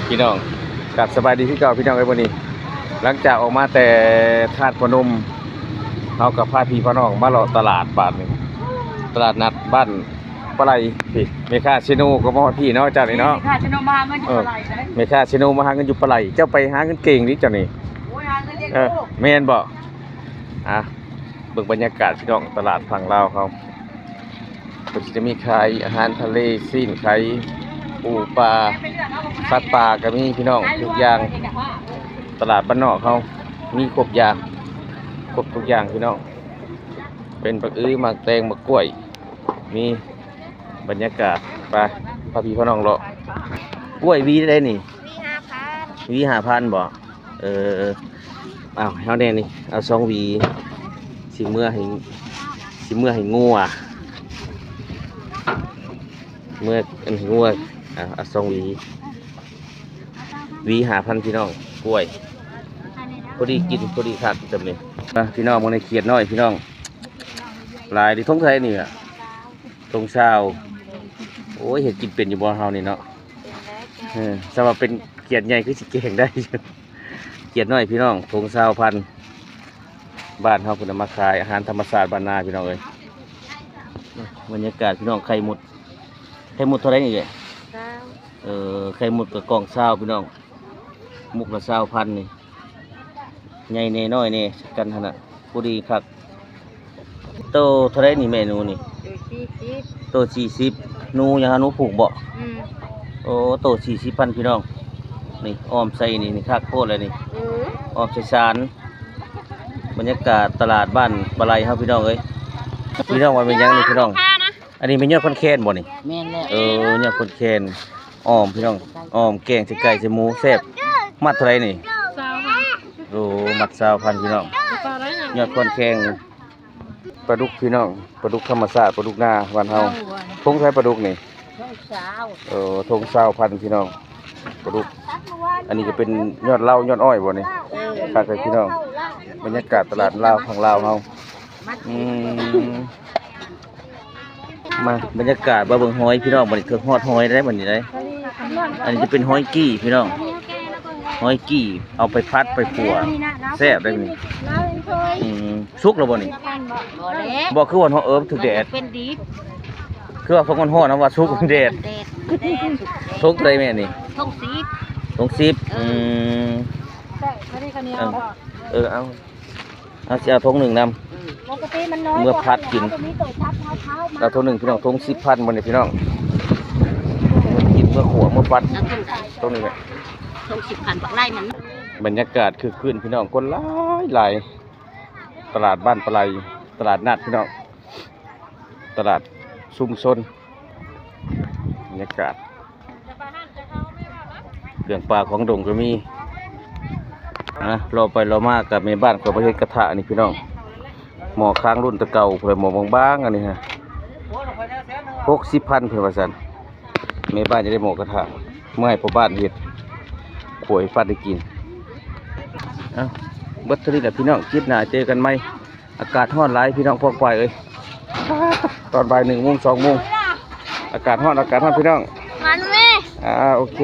ພີ່ນ້ອງ ກາບສະບາຍດີຄືເກົ່າພີ່ນ້ອງເອີຍ. ມື້ນີ້ຫຼັງຈາກອອກມາແຕ່ທາດພະນົມ ເຮົາກໍພາພີ່ພານ້ອງມາເລາະຕະຫຼາດບາດນີ້ ຕະຫຼາດນັດບ້ານປາໄຫຼ. ພີ່ ແມ່ຄ້າເຊໂນກໍມາຮອດພີ່ເນາະ ເຈົ້ານີ້ເນາະ. ແມ່ຄ້າເຊໂນມາຫາເງິນຢູ່ປາໄຫຼເດ້ ແມ່ຄ້າເຊໂນມາຫາເງິນຢູ່ປາໄຫຼ. ເຈົ້າໄປຫາເງິນເກັ່ງເດ້ເຈົ້ານີ້. ໂອ້ຍ ຫາເງິນລ້ຽງ ເອີ ລູກ ແມ່ນບໍ່? ອ່ະ ເບິ່ງບັນຍາກາດພີ່ນ້ອງ ຕະຫຼາດຝັ່ງລາວເຮົາ ເພິ່ນຊິຈະມີຂາຍອາຫານທະເລ ຊີ້ນໄກ່ ປູປາ ສັດປ່າກໍມີພີ່ນ້ອງ ທຸກຢ່າງ. ຕະຫຼາດບ້ານນອກເຮົາມີຄົບຢ່າງ ຄົບທຸກຢ່າງພີ່ນ້ອງ ເປັນບັກອື ໝາກແຕງ ໝາກກ້ວຍ ມີບັນຍາກາດ. ໄປ ພາພີ່ພານ້ອງເລາະ. ກ້ວຍຫວີເທົ່າໃດນີ້? ຫວີຫ້າພັນ ຫວີຫ້າພັນບໍ່? ເອີ ເອົາໃຫ້ເຮົາແດ່ນີ້ ເອົາສອງຫວີ ຊິເມືອໃຫ້ ຊິເມືອໃຫ້ງົວ ເມືອອັນໃຫ້ງົວ. ເອົາ ເອົາສອງຫວີ ຫວີຫ້າພັນພີ່ນ້ອງ. ກ້ວຍພໍດີກິນ ພໍດີຄັກຈຳນີ້. ອ່ະ ພີ່ນ້ອງ ເບິ່ງໃນຂຽດນ້ອຍພີ່ນ້ອງ ຫຼາຍເດ້. ຖົງເທົ່າໃດນີ້? ຖົງຊາວ. ໂອ້ຍ ເຮັດກິນເປັນຢູ່ບໍ່ເຮົານີ້ເນາະ? ເອີ ສຳລັບເປັນຂຽດໃຫຍ່ຄືຊິແກງໄດ້. ຂຽດນ້ອຍພີ່ນ້ອງ ຖົງຊາວພັນ. ບ້ານເຮົາເພິ່ນເອົາມາຂາຍອາຫານທຳມະຊາດບ້ານນາພີ່ນ້ອງເອີຍ. ບັນຍາກາດພີ່ນ້ອງ ໄຂ່ມຸດ ໄຂ່ມຸດເທົ່າໃດນີ້ເອີຍ? ຊາວ. ເອີ ໄຂ່ມຸດກໍກ່ອງຊາວພີ່ນ້ອງ ມຸກລະຊາວພັນນີ້. ໃຫຍ່ແດ່ນ້ອຍແດ່ຄືກັນຫັ້ນນະ ພໍດີຄັກ. ໂຕເທົ່າໃດນີ້ແມ່ໜູນີ້? ໂຕສີ່ສິບ. ໂຕສີ່ສິບ. ໜູຫຍັງຫາ? ໜູຜູກບໍ່? ອືມ. ໂອ້ ໂຕສີ່ສິບພັນພີ່ນ້ອງ. ນີ້ອ້ອມໃສ່ນີ້ ນີ້ຄັກໂພດແລ້ວນີ້. ເອີ ອ້ອມໃສ່ສານ. ບັນຍາກາດຕະຫຼາດບ້ານປາໄຫຼເຮົາພີ່ນ້ອງເອີຍ. ພີ່ນ້ອງວ່າແມ່ນຫຍັງນີ້ພີ່ນ້ອງ? ອັນນີ້ແມ່ນຍອດຄອນແຄນບໍ່ນີ້? ແມ່ນແລ້ວ. ເອີ ຍອດຄອນແຄນ ອ້ອມພີ່ນ້ອງ ອ້ອມແກງໃສ່ໄກ່ໃສ່ໝູແຊບ. ມັດເທົ່າໃດນີ້? ຊາວພັນ. ໂອ້ ມັດຊາວພັນພີ່ນ້ອງ. ຍອດຄອນແຄນ ປາດຸກພີ່ນ້ອງ ປາດຸກທຳມະຊາດ ປາດຸກນາບ້ານເຮົາ. ຖົງເທົ່າໃດປາດຸກນີ້? ຖົງຊາວ. ເອີ ຖົງຊາວພັນພີ່ນ້ອງ ປາດຸກ. ອັນນີ້ກໍເປັນຍອດເຫຼົ້າຍອດອ້ອຍບໍ່ນີ້? ເອີ ຄັກເລີຍພີ່ນ້ອງ. ບັນຍາກາດຕະຫຼາດລາວ ຂອງລາວເຮົາ. ອືມ ມາ ບັນຍາກາດ ມາເບິ່ງຫອຍພີ່ນ້ອງ. ບັດນີ້ເຖິງຮອດຫອຍແລ້ວບັດນີ້ໄດ໋. ອັນນີ້ຈະເປັນຫອຍກີ້ພີ່ນ້ອງ ຫອຍກີ້ ເອົາໄປຜັດໄປຂົ້ວແຊບໄດ໋ນີ້. ອືມ ສຸກແລ້ວບໍ່ນີ້? ບໍ່ແລ້ວ. ບໍ່ ຄືວ່າເຮົາເອີ້ນຖືກແດດ ເປັນດິບ. ຄືວ່າເພິ່ນຮ້ອນໆ ເຮົາວ່າສຸກແດດ. ແດດ ແດດ ສຸກແດດ. ຖົງເທົ່າໃດແມ່ນີ້? ຖົງສິບ. ຖົງສິບ. ເອີ ອືມ ແຊບ ອັນນີ້ກໍໜຽວ. ເອີ ເອີ ເອົາ ເຮົາຊິເອົາຖົງໜຶ່ງນຳ ເອີ ເມື່ອຜັດກິນ. ເອົາຖົງໜຶ່ງພີ່ນ້ອງ ຖົງສິບພັນບໍ່ນີ້ພີ່ນ້ອງ. ເມື່ອກິນ ເມື່ອຂົ້ວ ເມື່ອຜັດ. ເອົາຖົງໃດ? ຖົງນີ້ແຫຼະ ຖົງສິບພັນ ບັກໄລ່ມັນ. ບັນຍາກາດຄຶກຄື້ນພີ່ນ້ອງ ຄົນຫຼາຍໆ. ຕະຫຼາດບ້ານປາໄຫຼ ຕະຫຼາດນັດພີ່ນ້ອງ ຕະຫຼາດຊຸມຊົນ. ບັນຍາກາດ ເຄື່ອງປ່າຂອງດົງກໍມີ. ອ່ະ ເລາະໄປເລາະມາກັບແມ່ບ້ານຂ້ອຍມາເຮັດກະທະນີ້ພີ່ນ້ອງ. ໝໍ້ຄາງລຸ້ນແຕ່ເກົ່າ ຜູ້ໃດໝໍ້ບາງໆ ອັນນີ້ຮະ ຫົກສິບພັນ ເພິ່ນວ່າຊັ້ນ. ແມ່ບ້ານຈະໄດ້ໝໍ້ກະທະ ເມື່ອໃຫ້ພໍ່ບ້ານເຮັດ ຂົ້ວໃຫ້ຟັດໄດ້ກິນ. ເອົ້າ ເບິດເທົ່ານີ້ແຫຼະພີ່ນ້ອງ ຄລິບໜ້າເຈີກັນໃໝ່. ອາກາດຮ້ອນຫຼາຍພີ່ນ້ອງປ້ອງປາຍເອີຍ ຕອນບ່າຍໜຶ່ງໂມງ ສອງໂມງ. ອາກາດຮ້ອນ ອາກາດຮ້ອນພີ່ນ້ອງ. ມັນແມ່ ອ່າ ໂອເຄ.